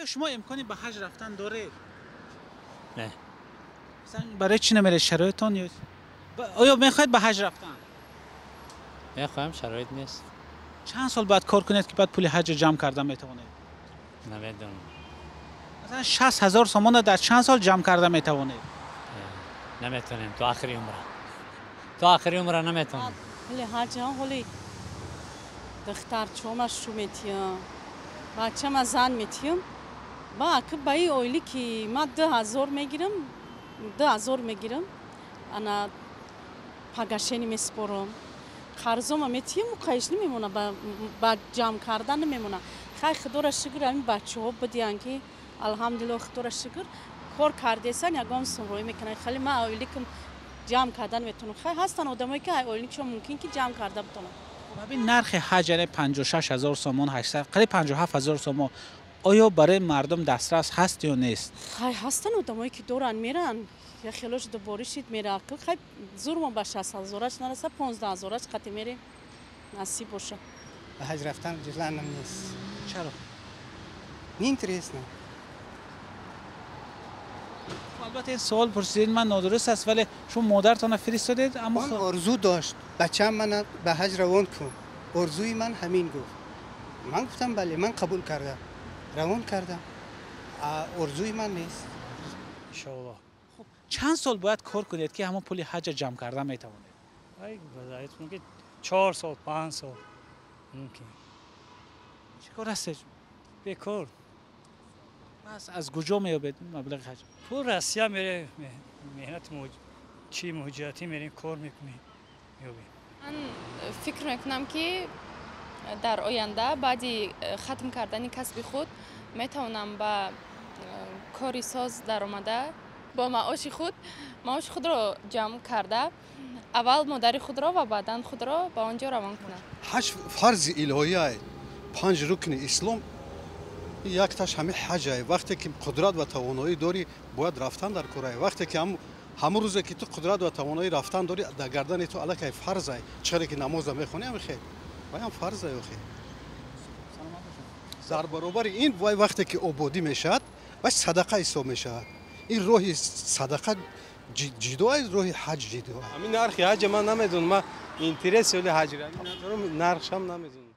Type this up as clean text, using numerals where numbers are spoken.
Оё шумо имкони ба ҳаҷ рафтан доред? Не. Масалан, барои чӣ намеред? Шароитон ё оё мехоҳед ба ҳаҷ рафтан? Мехоҳам, шароит нест. Чанд сол бояд кор кунед, ки баъд пули ҳаҷро ҷамъ карда метавонед? Намедонам. Масалан, 60 000 сомонро дар чанд сол ҷамъ карда метавонед? Наметавонем то охири умра. То охири умра наметавонем. Ҳоли ҳаҷ ҳоли духтарчома шу метиям, бачама зан метиям. Ба аки ба и оилӣ ки ман 2000 мегирам, 2000 мегирам, ана погашение месупорам, қарзома метиям, қайш намемона, ба ҷамъ кардан намемона. Хай, худоро шукр, ҳамин бачаҳо бидиҳанд, ки алҳамдулилло, худоро шукр, кор кардесан, ягон сумроӣ мекунанд. Хеле ман оиликам ҷамъ кардан метавонам. Хай, ҳастанд одамое ки оиликшон мумкин ки ҷамъ карда битонанд. Ҳамин нархи ҳаҷ, яъне 56 000 сомон, 800, қариб 57 000 сомон, оё барои мардум дастрас ҳаст ё нест? Хай, ҳастанд одамое ки доранд, меранд. Я хелош дубори шид мера. Хай, зурмо ба 60 ҳазораш нараса, 15 ҳазораш қати мерем, насиб боша. Ба ҳаҷ рафтан желанием нест. Чаро? Неинтересно. Албатта, ин суол пурсидани ман нодуруст аст, вале шумо модаратонро фиристодед, аммо Он орзу дошт: бачаам мана ба ҳаҷ равон кун, орзуи ман ҳамин, гуфт. Ман гуфтам бале, ман қабул кардам, равон кардам. Орзуи ман нест. Иншоалло. Хуб, чанд сол бояд кор кунед, ки ҳамон пули ҳаҷа ҷамъ карда метавонед? Мумкин 4 сол, 5 сол мумкин. Чӣ кор ҳастед? Бекор. Пас аз куҷо меёбед маблағи ҳаҷ? Пул Россия мере, меҳнати чи муҳоҷиратӣ мерем, кор мекунем, меёбем. Ман фикр мекунам, ки дар оянда баъди хатм кардани касби худ метавонам ба кори соз даромада, бо маоши худ, маоши худро ҷамъ карда, аввал модари худро ва баъдан худро ба он ҷо равон кунам. Ҳаҷ фарзи илоҳия. Панҷ рукни ислом якташ ҳамин ҳаҷае. Вақте ки қудрат ва тавоноӣ дорӣ, бояд рафтан дар корае. Вақте ки ҳамун рӯзе ки ту қудрат ва тавоноӣ рафтан дорӣ, дар гардани ту аллакай фарзай. Чаре ки намоза мехонӣ, ҳами хел вайам фарзай охе. Дар баробари ин вай вақте ки ободӣ мешавад, вай садақа ҳисоб мешавад. Ин роҳи садақа ҷидо аст, роҳи ҳаҷ ҷидо. Ҳамин нархи ҳаҷа ман намедонам. Ман интерес оли ҳаҷ надорам, нархшам намедонам.